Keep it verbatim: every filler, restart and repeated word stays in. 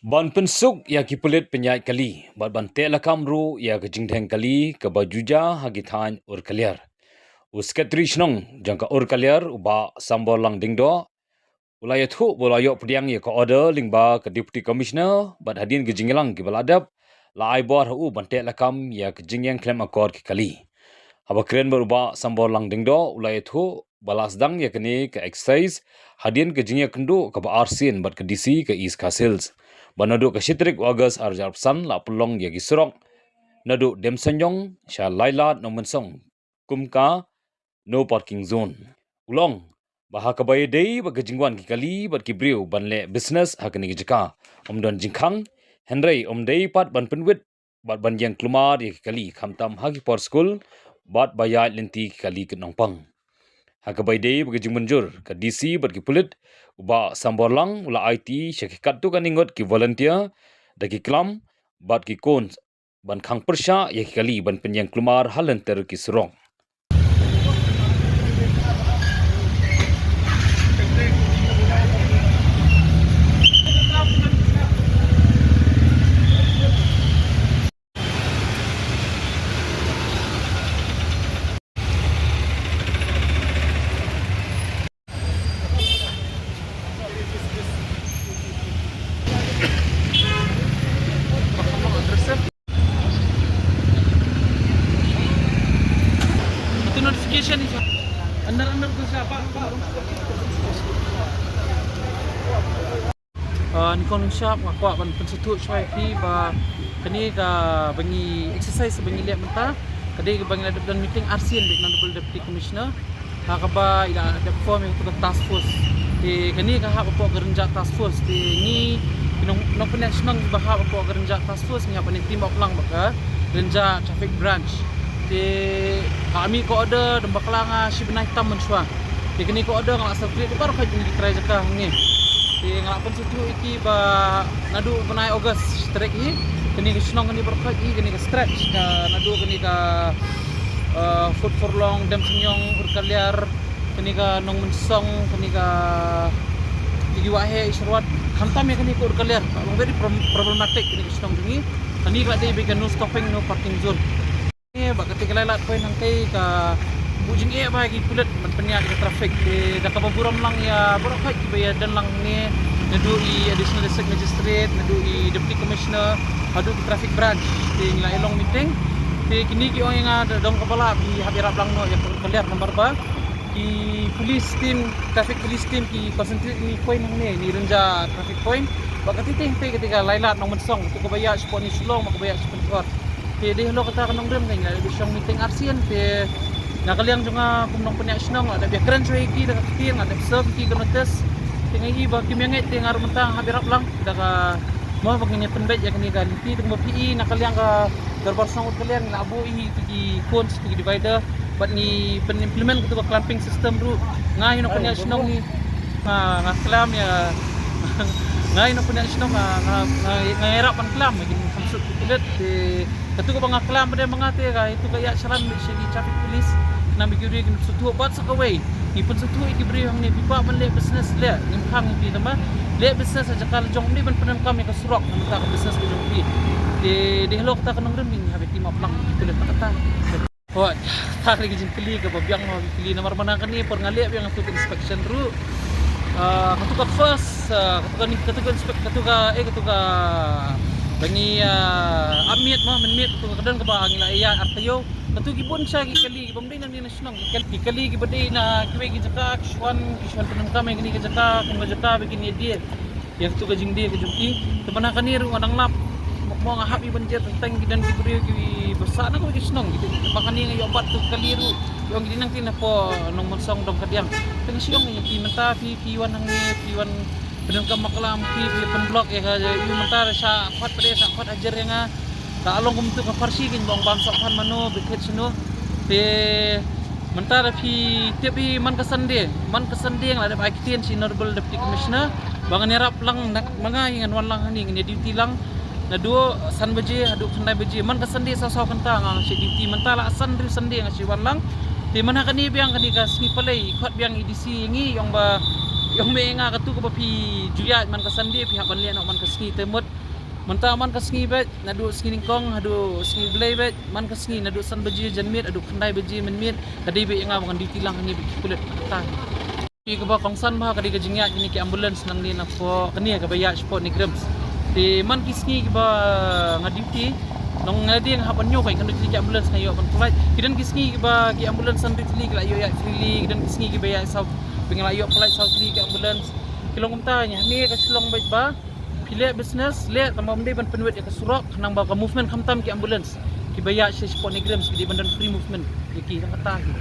Ban pynsuk ïa ki pulit pynïaid kali bad ban teh lakam ruh ïa ka jingdheng kali kaba ju jia ha ki thaiñ Urkaliar. U Sekretari Shnong jong ka Urkaliar, u Bah Samborlang Diengdoh, u la ïathuh ba u la ïoh pdiang ïa ka order lyngba ka Deputy Commissioner bad hadien ka jingïalang kiba la dep, la ai bor ha u ban teh lakam ïa ka jingïeng khlem akor ki kali. Haba kren bad u Bah Samborlang Diengdoh, u la ïathuh ba la sdang ïa kane ka exercise hadien ka jingïakynduh kaba arsien bad ka D C ka East Khasi Hills, ba naduh ka shi tarik August arhajar arphew san la pynlong ïa ki surok naduh Demseiñiong sha Lailad Nongmynsong kum ka no parking zone. U la ong ba ha kaba ïadei bad ka jingwan ki kali bad ki briew ban leh business ha kane ka jaka, ym don jingkhang, hynrei ym dei pat ban pynwit bad ban ïeng kulmar ïa ki kali, khamtam ha ki por skul bad ba ïaid lynti ki kali ki nongpang. Ha kaba ïadei bad ka jingmynjur ka D C bad ki pulit, u Bah Samborlang u la aiti sha ki katto katne ngut ki volunteer da ki klam bad ki khun ban khang pyrshah ïa ki kali ban pynïeng kulmar ha lynter ki surok. Itu notification itu. Under, under tu siapa? Ah, ni kon shap nga kwah ban pynsuthu shwai phi ba kane ka ba ngi exercise ba ngi leh mynta, ka dei ka ba ngi la dep don meeting arsien bad Honorable Deputy Commissioner. Ha kaba i la dep form ïa ka task force. Te kane ka hap hapoh ka Rynjah task force. Te ngi ki nong, nongpynïaid shnong ba hap hapoh ka Rynjah task force ngi hap ban team up lang bad ka Rynjah traffic branch. Te ka mih ka order dang bakla nga shi bnai tam mynshuwa. Te kane ka order nga la circulate baroh khoit ngi trai jaka hangne. Te nga la pynsuthu ïa ki ba naduh bnai August shi tarik hi, kane ka shnong kane baroh khoit hi, kane ka stretch ka naduh kane ka, eh, Food Furlong, Demseiñiong, Urkaliar, kane ka Nongmynsong, kane ka Tigiwaheh, Isherwat, khamtam ïa kane ka Urkaliar, ka long very prom-, problematic kane ka shnong jong ngi. Kane ka la dei ba ka no stopping, no parking zone. Eh, ba kata ka Lailad Point hangtei ka buh jingeh ba ki pulit ban pynïaid ka traffic. Te da kaba burom lang ïa baroh khoit kiba ïa don lang ne, naduh i Additional District Magistrate, naduh i Deputy Commissioner, haduh ki traffic branch. Te ngi la ïa long meeting. Te kine ki ong ïa nga da dong kaba lah ki hap ïarap lang noh ïa ka Urkaliar namar ba ki police team, traffic police team ki concentrate ni point hangne, ni Rynjah traffic point. Ba kata te hangtei kata ka Lailad Nongmynsong, tu kaba ïa shapoh ni Shillong, ba kaba ïa shapoh Te dei halor kata ka nongrim ka ngi la dep shong meeting arsien te na ka liang jong nga kum nongpynïaid shnong la dep ïakren shwa ïa ki da ka ktien, la dep serve ïa ki ka notice. Te nga i ba kim ïa ngeit te nga ruh mynta nga hap ïarap lang da ka mo ba ngin ïa pynbeit ïa kane ka lynti te kumba phi i na ka liang ka dorbar shnong Urkaliar ngi la buh ïa ki cones, ïa ki divider bad ngi pyn implement katu ka clamping system ruh. Nga i nongpynïaid shnong ngi nga, nga klam ïa nga i nongpynïaid shnong nga, nga, nga, nga ïarap ban klam ïa ki nongkhamsut ki pulit te Katu kaba nga klam ba dei ma nga te ka, itu ka ïa shalan bad sha ki traffic police. Khnang ba ki briew kin sngewthuh bad sa kawei. Ngi pynsngewthuh ïa ki briew hangne phi kwah ban leh business leh. Ngim khang ïa phi tang ba leh business ha jaka la jong, ym dei ban pyndonkam ïa ka surok namar ka business ka jong phi. Te dei halor kata ka nongrim ngi hap ban team up lang. Te leh kata. Hooid, tang ka jingkylli kaba biang, ma ki kylli namar mynta kane por nga leh biang katu ka inspection ruh. Ah, katu ka first, ah, katu ka ni, katu ka inspect, katu ka, eh, katu ka ba ngi, ah, ap miet mo, mynmiet katu ka don kaba ngi la ïa ar taïew. Katu ki bun sha ki kali kiba ym dei na ngi na shnong. Ki kali, ki kali kiba dei na kiwei ki jaka, ki shuwa, ki shuwa pyndonkam ïa kine ki jaka, kum ka jaka ba kine die. Ïa katu ka jingdie ka jong ki. Te mynta kane ruh nga dang lap. Mo, mo nga hap ïa ban jer tang ki don ki briew kiba sah na kawei ka shnong ki. Te mynta kane nga ïoh bat tu kali ruh. Ïoh ngi dei nangtei na po Nongmynsong Dongkadiang. Te nga shu ong ïa ki mynta phi, phi wan hangne, phi wan pyndonkam maklam, phi, phi pynblock ïa ka, ïa mynta shah khot pade, shah khot hajar ïa nga. Ka long kumtu ka pharshi kin bong bam sok phan mano, bikhet shino. Te mynta da phi tip hi man ka Sunday, man ka Sunday nga la dep ai ktien sha Honorable Deputy Commissioner ba ngan ïarap lang na ma nga hi ngan wan lang hangne ngan ïa duty lang naduh san baje haduh khyndai baje. Man ka Sunday saw saw kynta nga nga shu duty, mynta la san hynriew Sunday nga shu wan lang. Te mynta kane biang kane ka sngi Palei i khot biang i D C ïa ngi ong ba Ong me nga katu kaba phi ju ïaid man ka Sunday phi hap ban leh noh man ka sngi te mut. Mynta man ka sngi beit naduh sngi nyngkong haduh sngi Blei beit, man ka sngi naduh san baje janmiet haduh khyndai baje mynmiet ka dei beit ïa nga ba ngan duty lang hangne beit ki pulit kata. Ki kaba kongsan bha ka dei ka jingïaid kine ki ambulance nangne na pdeng kane kaba ïaid shapoh NEIGRIHMS. Te man ki sngi kiba nga duty nong nga dei nga hap ban ñiew kai kan duty ki ambulance nga ïoh ban pynlait. Ki don ki sngi kiba ki ambulance san duty ki la ïoh ïaid freely, ki don ki sngi kiba ïaid saw ba nga la ïoh pynlait saw tylli ki ambulance. Ki long kumta ïa hangne ka Shillong beit ba phi leh business leh tang ba ym dei ban pynwit ïa ka surok khnang ba ka movement khamtam ki ambulance kiba ïaid sha shapoh NEIGRIHMS ki dei ban don free movement ïa ki tang kata hi.